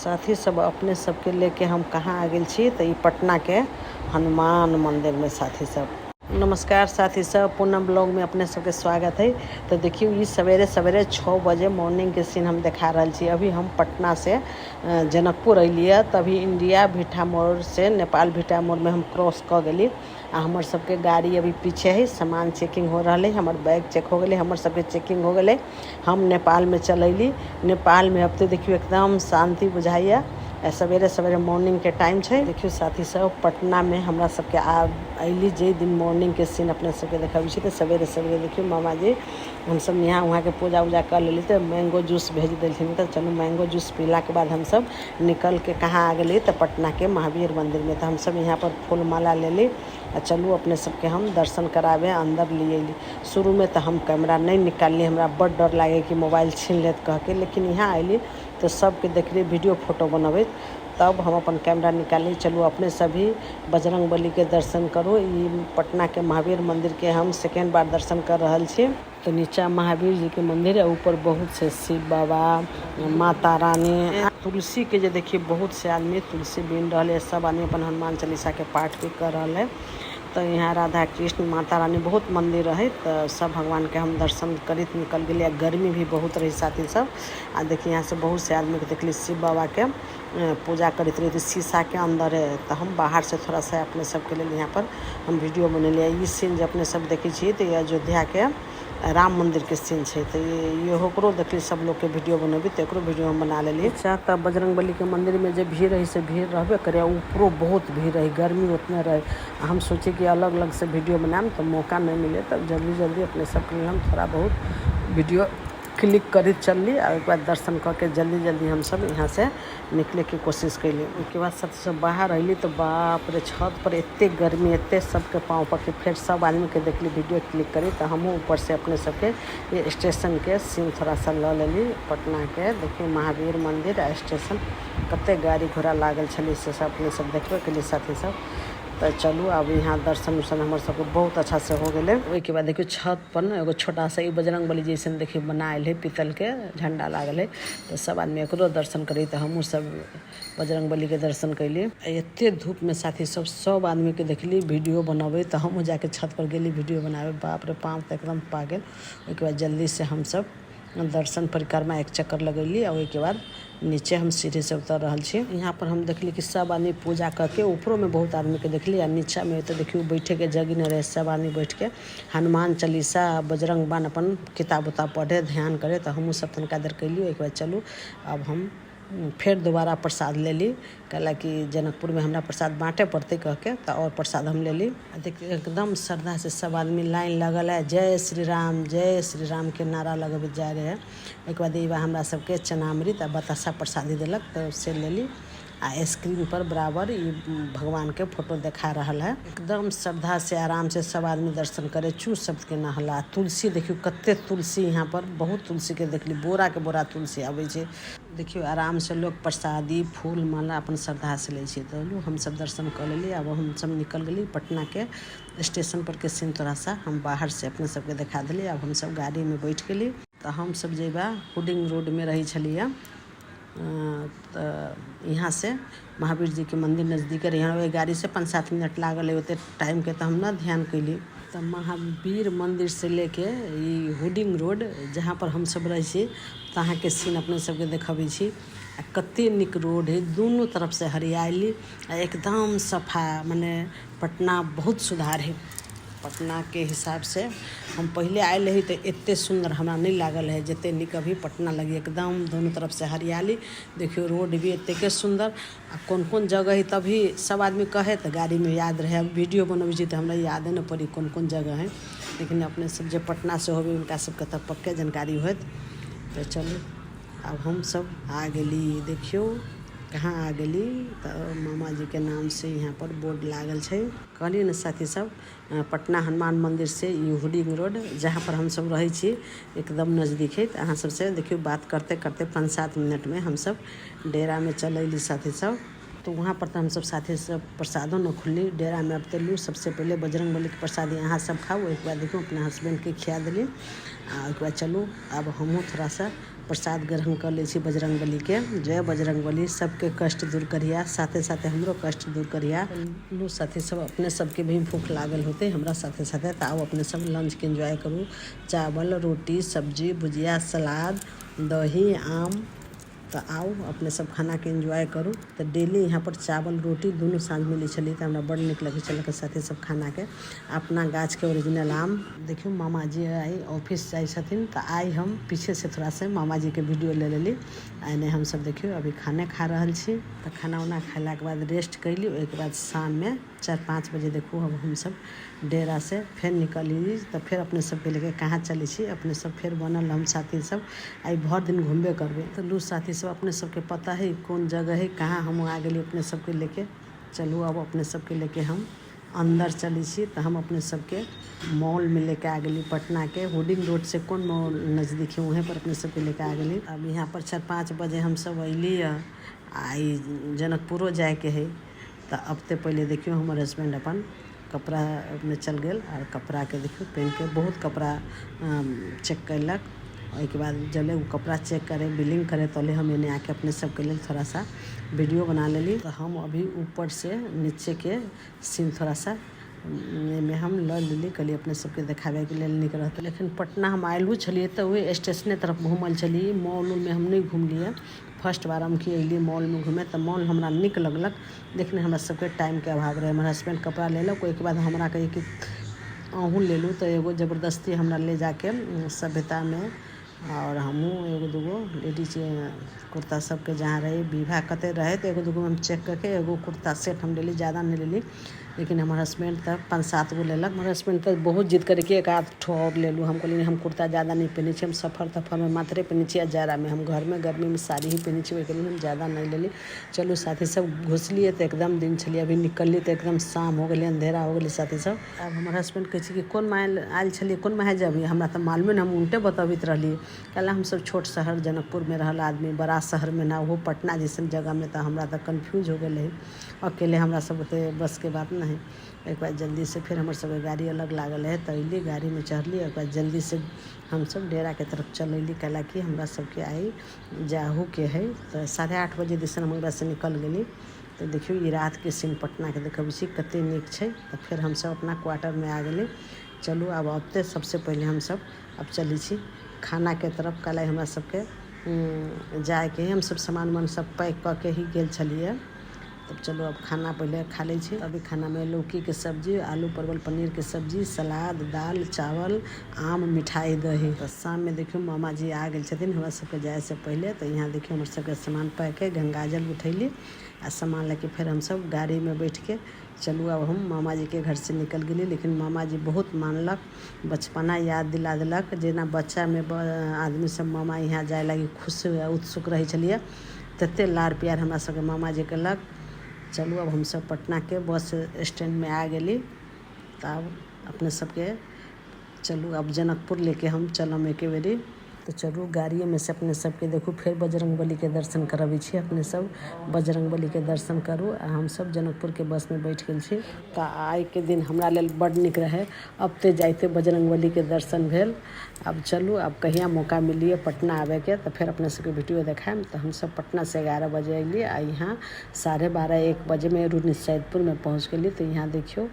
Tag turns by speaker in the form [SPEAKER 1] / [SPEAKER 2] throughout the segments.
[SPEAKER 1] साथी सब, अपने सबके लेके हम कहाँ आ गेल छी तऽ ई पटनाके हनुमान मंदिरमे। साथी सब, नमस्कार। साथी सब, पूनम ब्लॉग में अपने सबके स्वागत है। तो देखियो, ई सवेरे सवेरे 6 बजे मॉर्निंग के सीन हम देखा रहल छी। अभी हम पटना से जनकपुर अलियै, तभी इंडिया भिठा मोड़ से नेपाल भिठा मोड़ में हम क्रॉस कऽ गेली आ हमर सबके गाड़ी अभी पीछे है। सामान चेकिंग हो रहल है। हमर बैग चेक हो गेलै, हमर सबके चेकिंग हो गेलै। हम नेपालमे चल अयली। नेपालमे अब तऽ देखियौ, एकदम शान्ति बुझाइए। सवेरे सवेरे मॉर्निंगके टाइम छै। देखियौ साथी सब, पटनामे हमरा सबके आब अयली जाहि दिन मॉर्निंगके सीन अपने सबके देखाबै छी। तऽ सवेरे सवेरे देखियौ, मामाजी हमसब यहाँ वहाँके पूजा उजा कर लेली तऽ मैंगो जूस भेज देलखिन। तऽ चलू, मैंगो जूस पीलाके बाद हमसब निकलके कहाँ आ गेली? तऽ पटनाके महावीर मन्दिरमे। तऽ हमसब यहाँ पर फूल माला लेली आ चलू, अपने सबके हम दर्शन कराबे अन्दर लिए अयली। शुरूमे तऽ हम कैमरा नहि निकालली, हमरा बड्ड डर लागै कि मोबाइल छीन लेत कहके। लेकिन यहाँ अयली तऽ सबके देखली वीडियो फोटो बनबैत, तब हम अपन कैमरा निकालली। चलू, अपने सभी बजरंग बलीके दर्शन करू। ई पटनाके महावीर मन्दिरके हम सेकेंड बार दर्शन कर रहल छी। तऽ नीचा महावीर जीके मंदिर है, ऊपर बहुत से शिव बाबा, माता रानी, तुलसी के जे देखिए, बहुत से आदमी तुलसी बीन रहल है। सब आदमी अपन हनुमान चालीसा के पाठ भी कर रहल है। तऽ यहाँ राधा कृष्ण, माता रानी, बहुत मंदिर रहे। तऽ सब भगवान के हम दर्शन करैत निकल गेलियै आ गर्मी भी बहुत रही साथी सब। आ देखिए, यहाँ से बहुत से आदमी के देखली शिव बाबा के पूजा करैत रही। शीशा के अंदर है, तऽ हम बाहर से थोड़ा सा अपने सबके लेल यहाँ पर हम वीडियो बनेलियै। ई सीन जे अपने सब देखै छियै, तऽ ई अयोध्या के राम मंदिर के सीन छै। तऽ ये ओकरो देखली सब लोग के वीडियो बनबी, तऽ एकरो वीडियो हम बना लेलियै। अच्छा, तऽ बजरंग बली के मंदिर में जे भीड़ रही से भीड़ रहबे करे, ऊपरो बहुत भीड़ रही, गर्मी उतने रहे। आ हम सोचे कि अलग अलग से वीडियो बनाम, तऽ मौका नहीं मिले। तब जल्दी जल्दी अपने सबके लेल हम थोड़ा बहुत वीडियो क्लिक करैत चलली आ ओहिके बाद दर्शन कऽ के जल्दी जल्दी हमसब यहाँ से निकलैके कोशिश कयली। ओहिके बाद सबसँ बाहर अयली तऽ बाप रे, छत पर एते गर्मी, एते सबके पाँव पके। फेर सब आदमीके देखली वीडियो क्लिक करी, तऽ हमहूँ ऊपर से अपने सबके ये स्टेशनके सीन थोड़ा सा लऽ लेली पटनाके। देखियौ, महावीर मंदिर आ स्टेशन, कते गाड़ी घोड़ा लागल छलै से सब अपने सब देखबे केलियै साथी सब। तऽ चलू, आब यहाँ दर्शन उर्शन हमर सबके बहुत अच्छा से हो गेलै। ओहिके बाद देखियौ, छत पर ने एगो छोटा सा ई बजरंग बली जैसन देखियौ बनायल है, पीतल के झंडा लागल है। तऽ सब आदमी एकरो दर्शन करी, तऽ हमहूँ सब बजरंग बली के दर्शन कैली। आ एते धूप में साथी सब, सब आदमी के देखली वीडियो बनबै, तऽ हमहूँ जाके छत पर गेली वीडियो बनाबे। बाप रे, पाँव तऽ एकदम पागल। ओहिके बाद जल्दी से हमसब दर्शन परिक्रमा एक चक्कर लगैली आ ओहिके बाद नीचे हम सीढ़ी से उतर रहल छी। यहाँ पर हम देखली कि सब आदमी पूजा करके, ऊपरो में बहुत आदमी के देखली आ नीचा में तऽ देखियौ, बैठे के जगह नहि रहे। सब आदमी बैठ के हनुमान चालीसा, बजरंग बाण, अपन किताब उताब पढ़े, ध्यान करे। तऽ हमहूँ सब तनिका देर कैली। ओहिके बाद चलू, आब हम फेर दोबारा प्रसाद लेली, कैलाकि जनकपुरमे हमरा प्रसाद बाँटे पड़तै कहके। तऽ आओर प्रसाद हम लेली। आ देखियौ, एकदम श्रद्धा से सब आदमी लाइन लगल है, जय श्री राम, जय श्री राम के नारा लगबैत जाइ रहै। ओहिके बाद ई हमरा सबके चनामृत आ बताशा प्रसादी देलक, तऽ से लेली। आ स्क्रीन पर बराबर ई भगवान के फोटो देखा रहल है। एकदम श्रद्धा से, आराम से सब आदमी दर्शन करे। चू शब्द के न हल्ला। तुलसी देखियौ, कते तुलसी यहाँ पर, बहुत तुलसी के देखली, बोरा के बोरा तुलसी आबै छै। देखियौ, आराम से लोग प्रसादी, फूल माला अपन श्रद्धा से लै छै। तऽ हमसब दर्शन कऽ लेली। आब हमसब निकल गेली। पटना के स्टेशन पर के सीन थोड़ा सा हम बाहर से अपने सबके देखा देली। आब हमसब गाड़ी में बैठ गेली। तऽ हमसब जेबा हुडिंग रोड में रहै छलियै, तऽ यहाँ से महावीर जी के मंदिर नजदीक रहे। ओहि गाड़ी से 5-7 मिनट लागल है। ओते टाइम के तऽ हम न ध्यान कैली। तऽ महावीर मंदिर से लेके ई हुडिंग रोड, जहाँ पर हमसब रहै छी, तहाँके सीन अपने सबके देखबै छी। आ कते नीक रोड है, दुनू तरफ से हरियाली आ एकदम सफा। मने पटना बहुत सुधार है। पटनाके हिसाब से हम पहिले आयल रही तऽ एते सुन्दर हमरा नहि लागल है, जते नीक अभी पटना लगी। एकदम दुनू तरफ से हरियाली देखियौ, रोड भी एतेके सुन्दर। आ कोन कोन जगह है, तभी सब आदमी कहै तऽ गाड़ीमे याद रहै। वीडियो बनबै छी तऽ हमरा यादे नहि पड़ी कोन कोन जगह है। लेकिन अपने सब जे पटना से होबै, हुनका सबके तऽ पक्के जानकारी होयत। तऽ चलू, आब हमसब आ गेली। देखियौ, कहाँ आ गेली? तऽ मामा जी के नाम से यहाँ पर बोर्ड लागल छै। कहलियै ने साथी सब, पटना हनुमान मंदिर से ई हुडिंग रोड, जहाँ पर हमसब रहै छी, एकदम नजदीक है। तऽ अहाँ सबसे देखियौ, बात करते करते 5-7 मिनटमे हमसब डेरामे चल अयली साथी सब। तऽ वहाँ पर तऽ हमसब साथी सब प्रसादो न खुलली। डेरामे अब लू, सबसे पहिले बजरंग बलीके प्रसादी अहाँ सब खाउ। ओहिके बाद देखियौ, अपना हस्बैंडके खिया देली। आ ओहिके बाद चलू, आब हमहूँ थोड़ा सा प्रसाद ग्रहण कऽ लै छी बजरङ्गबलीके। जय बजरङ्गबली, सबके कष्ट दूर करिहा, साथे साथे हमरो कष्ट दूर करिहा। लू साथी सब, अपने सबके भी भूख लागल होतै हमरा साथे साथे, तऽ आउ अपने सब लंचके एन्जॉय करू। चावल, रोटी, सब्जी, भुजिया, सलाद, दही, आम। तऽ आउ अपने सब खानाके एन्जॉय करू। तऽ डेली यहाँ पर चावल रोटी दुनू साँझ मिलै छलै, तऽ हमरा बड्ड नीक लगै छलै साथी सब खानाके। अपना गाछके ओरिजिनल आम। देखियौ मामाजी आइ ऑफिस जाइ छथिन, तऽ आइ हम पीछेसँ थोड़ा सा मामाजीके वीडियो ले लेली। आ एने हमसब देखियौ अभी खाने खा रहल छी। तऽ खाना उना खेलाके बाद रेस्ट कयली। ओहिके बाद शाममे 4-5 बजे देखू अब हमसब डेरासँ फेर निकलली। तऽ फेर अपने सबके लेके कहाँ चलै छी, अपने सब फेर बनल हम साथी सब आइ भरि दिन घुमबे करबै। तऽ लू साथी सब, अपने सबके पता है कोन जगह है, कहाँ हम आ गेली अपने सबके लेके। चलू अब अपने सबके लेके हम अन्दर चलै छी। तऽ हम अपने सबके मॉलमे लेके आ गेली। पटनाके होर्डिंग रोड से कोन मॉल नजदीक है, वहीं पर अपने सबके लेके आ गेली। अब यहाँ पर 4-5 बजे हमसब अयली। आ ई जनकपुरो जाइके है। तऽ अब तऽ पहिले देखियौ हमर हसबैंड अपन कपड़ामे चलि गेल आर कपड़ाके देखियौ पहिनके बहुत कपड़ा चेक कयलक। ओहिके बाद जबले ओ कपड़ा चेक करै, बिलिंग करै, तबले हम एने आके अपने सबके लेल थोड़ा सा वीडियो बना लेली। तऽ हम अभी ऊपरसँ नीचेके सीन थोड़ा सा एहिमे हम लऽ लेली, कहलियै अपने सबके देखाबैके लेल नीक रहतै। लेकिन पटना हम आयलो छलियै तऽ ओहि स्टेशने तरफ घूमल छलियै, मॉल उलमे हम नहि घुमलियै। फर्स्ट बार हम की अयलियै मॉलमे घूमे, तऽ मॉल हमरा नीक लगलक, लेकिन हमरा सबके टाइमके अभाव रहै। हमर हसबैंड कपड़ा लेलक, ओहिके बाद हमरा कहै कि अहूँ लेलू, तऽ एगो जबरदस्ती हमरा ले जाके सभ्यतामे आओर हमहूँ एगो दूगो लेडीज कुर्ता सबके जहाँ रहै विवाह कतऽ रहै, तऽ एगो दूगो हम चेक कऽ के एगो कुर्ता सेट हम लेली, जादा नहि लेली। लेकिन हमर हसबैंड तऽ 5-7 गो लेलक। हमर हसबैंड तऽ बहुत जिद करै कि एक आध ठो आओर ले लू। हम कहलियै हम कुर्ता जादा नहि पहिनै छी, हम सफर तफरमे मात्रे पहिनै छी आ जाड़ामे। हम घरमे गर्मीमे साड़ी ही पहिनै छी, ओहिके लेल हम जादा नहि लेली। चलू साथी सब, घुसलियै तऽ एकदम दिन छलियै, अभी निकललियै तऽ एकदम शाम हो गेलै, अन्धेरा हो गेलै साथी सब। आब हमर हसबैंड कहै छै कि कोन माहे आयल छलियै, कोन माहे जेबै, हमरा तऽ मालूमे नहि, हम उल्टे बतबैत रहलियै। काहे हमसब छोट शहर जनकपुरमे रहल आदमी, बड़ा शहरमे ना, ओहो पटना जैसन जगहमे, तऽ हमरा तऽ कन्फ्यूज हो गेल रहै। अकेले हमरा सब ओते बसके बात नहि है। ओहिके बाद जल्दीसँ फेर हमर सबके गाड़ी अलग लागल रहै, तऽ अयली, गाड़ीमे चढ़ली। ओहिके बाद जल्दीसँ हमसब डेराके तरफ चलि अयली, कैलाकि हमरा सबके आइ जाहुके है। तऽ 8:30 बजे दिसन हम ओकरासँ निकलि गेली। तऽ देखियौ ई रातिके सीन पटनाके देखबै छी, कतेक नीक छै। तऽ फेर हमसब अपना क्वार्टरमे आ गेली। चलू आब अबिते सबसँ पहिले हमसब आब चलै छी खानाके तरफ, काल्हि हमरा सबके जाइके हइ। हमसब सामान उमान सब पैक कऽ के ही गेल छलियै। तब चलू आब खाना पहिले खा लै छी। अभी खानामे लौकीके सब्जी, आलू परवल पनीरके सब्जी, सलाद, दालि, चावल, आम, मिठाइ, दही। तऽ शाममे देखियौ मामाजी आ गेल छथिन हमरा सबके जाइसँ पहिले। तऽ यहाँ देखियौ हमर सबके सामान पैक हइ, गंगाजल उठैली आ सामान लऽके फेर हमसब गाड़ीमे बैठके चलू आब हम मामाजीके घरसँ निकलि गेली। लेकिन मामाजी बहुत मानलक, बचपना याद दिला देलक। जेना बच्चामे आदमी सब मामा यहाँ जाय लागि खुश उत्सुक रहै छलियै, तते लाड़ प्यार हमरा सबके मामाजी केलक। चलू आब हमसब पटनाके बस स्टैंडमे आ गेली। तऽ आब अपने सबके चलू आब जनकपुर लेके हम चलब एके बेरी। तऽ चलू गाड़िएमे से अपने सबके देखू फेर बजरङ्गबलीके दर्शन करबै छी। अपने सब बजरङ्गबलीके दर्शन करू आ हमसब जनकपुरके बसमे बैठ गेल छी। तऽ आइके दिन हमरा लेल बड्ड नीक रहै, अबिते जाइते बजरङ्गबलीके दर्शन भेल। आब चलू, आब कहिया मौका मिलियै पटना आबैके, तऽ फेर अपने सबके वीडियो देखायब। तऽ हमसब पटनासँ 11 बजे अयली आ यहाँ 12:30-1 बजेमे रुन्नीसैदपुरमे पहुँच गेली। तऽ यहाँ देखियौ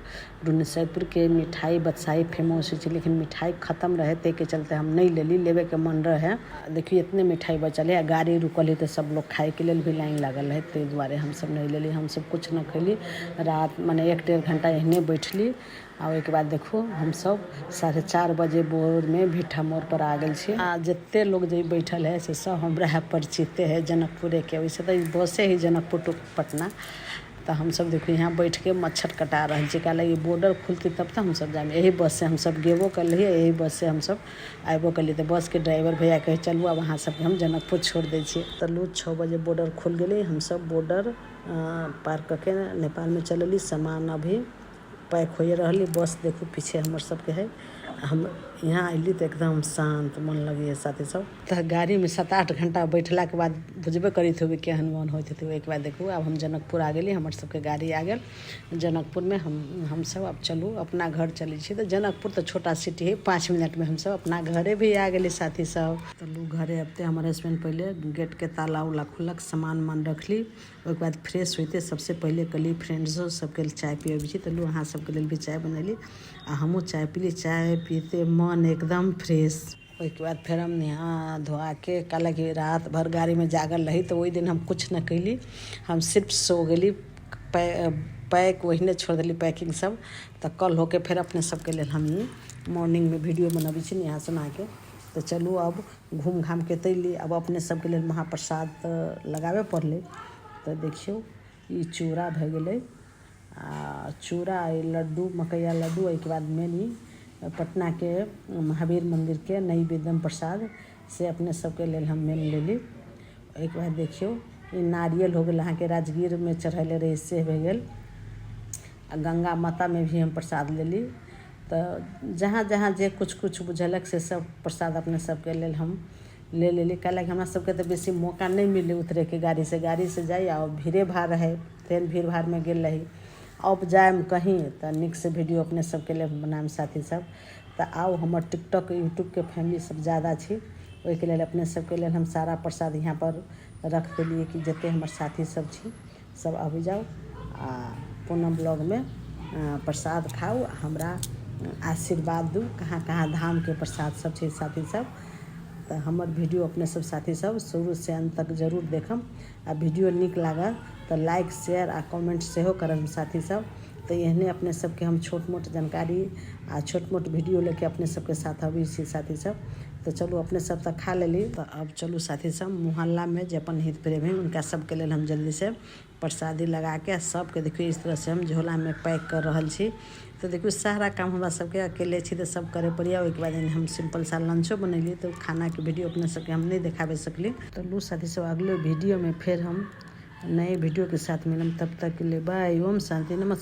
[SPEAKER 1] रुन्नीसैदपुरके मिठाइ बदशाही फेमस होइ छै, लेकिन मिठाइ खतम रहै, ताहिके चलते हम नहि लेली, लेबैके मन रहै। देखियौ इतने मिठाइ बचल है आ गाड़ी रुकल है, तऽ सब लोग खाइके लेल भी लाइन लागल रहै, ताहि दुआरे हमसब नहि लेली। हमसब किछु नहि खयली, रात मने 1-1.5 घण्टा एहने बैठली। आ ओहिके बाद देखू हमसब 4:30 बजे भोरमे भिट्ठा मोड़पर आ गेल छी। आ जते लोग जे बैठल है से सब हमरा परिचिते है जनकपुरेके, ओहिसँ तऽ ई बसे है जनकपुर टू पटना। तऽ हमसब देखू यहाँ बैठके मच्छर कटा रहल छी, काहे ई बॉर्डर खुलतै तब तऽ हमसब जायब। एहि बससँ हमसब गेबो कयलियै, एहि बससँ हमसब आयबो कयलियै। तऽ बसके ड्राइवर भैया कहै चलू आब अहाँ सबके हम जनकपुर छोड़ि दै छी। तऽ लू 6 बजे बॉर्डर खुलि गेलै, हमसब बॉर्डर पार कऽ के नेपालमे चलि अयली। सामान अभी पैक होइए रहल। बस देखू पीछे हमर सबके है। हम यहाँ अयली तऽ एकदम शान्त मन लगैए साथी सब। तऽ गाड़ीमे 7-8 घंटा बैठलाके बाद बुझबे करैत होबै केहन मन होइत हेतै। ओहिके बाद देखू आब हम जनकपुर आ गेली, हमर सबके गाड़ी आ गेल जनकपुरमे। हमसब आब चलू अपना घर चलै छी। तऽ जनकपुर तऽ छोटा सिटी हइ, 5 मिनटमे हमसब अपना घरे भी आ गेली साथी सब। तऽ लू घरे अबिते हमर हसबैंड पहिले गेटके ताला उला खोललक, सामान उमान रखली। ओहिके बाद फ्रेश होइते सबसँ पहिले कहली फ्रेंड्सो सबके चाय पियबै छी। तऽ लू अहाँ सबके लेल भी चाय बनेली आ हमहूँ चाय पीली। चाय पीते मन एकदम फ्रेश। ओहिके बाद फेर हम नहा धोआके, कहलक रात भर गाड़ीमे जागल रही तऽ ओहि दिन हम किछु नहि कयली, हम सिर्फ सो गेली। पैक ओहिने छोड़ि देली पैकिंग सब। तऽ कल होके फेर अपने सबके लेल हम ई मॉर्निंगमे वीडियो बनबै छी नहा सोनाके। तऽ चलू अब घूम घामके तऽ अयली, आब अपने सबके लेल महाप्रसाद तऽ लगाबे पड़लै। तऽ देखियौ ई चूड़ा भए गेलै आ चूड़ा, ई लड्डू, मकैया लड्डू। एहिके बाद मेन ई पटनाके महावीर मन्दिरके नैवेद्यम प्रसाद से अपने सबके लेल हम मेन लेली। ओहिके बाद देखियौ ई नारियल हो गेल, अहाँके राजगीरमे चढ़ेले रही से भए गेल। आ गंगा मातामे भी हम प्रसाद लेली। तऽ जहाँ जहाँ जे किछु किछु बुझेलक से सब प्रसाद अपने सबके लेल हम ले लेली। कैलाकि हमरा सबके तऽ बेसी मौका नहि मिललै उतरैके गाड़ीसँ, गाड़ीसँ जाइ आ भीड़े भाड़ रहै, तेहन भीड़ भाड़मे गेल रही। अब जायब कहीँ तऽ नीकसँ वीडियो अपने सबके लेल बनायब साथी सब। तऽ आउ हमर टिकटॉक यूट्यूबके फैमिली सब ज्यादा छी, ओहिके लेल अपने सबके लेल हम सारा प्रसाद यहाँपर रख देलियै कि जतेक हमर साथी सब छी सब आबि जाउ आ पूनम ब्लॉगमे प्रसाद खाउ, हमरा आशीर्वाद दू। कहाँ कहाँ धामके प्रसाद सब छै साथी सब। तऽ हमर वीडियो अपने सब साथी सब शुरूसँ अन्त तक जरूर देखम आ वीडियो नीक लागल तऽ लाइक शेयर आ कमेंट सेहो करब साथी सब। तऽ एहने अपने सबके हम छोट मोट जानकारी आ छोट मोट वीडियो लेके अपने सबके साथ अबै छी साथी सब। तऽ चलू अपने सब तऽ खा लेली, तऽ अब चलू साथी सब मोहल्लामे जे अपन हित प्रेम हइ हुनका सबके लेल हम जल्दीसँ प्रसादी लगाके सबके देखियौ इस तरहसँ हम झोलामे पैक कऽ रहल छी। तऽ देखियौ सारा काम हमरा सबके अकेले छी तऽ सब करे पड़ैए। ओहिके बाद हम सिंपल सा लंचो बनेलियै, तऽ खानाके वीडियो अपने सबके हम नहि देखाबे सकली। तऽ लू साथी सब अगले वीडियोमे फेर हम नए वीडियो के साथ मिलम, तब तक के लिए बाय, ओम शांति, नमस्कार।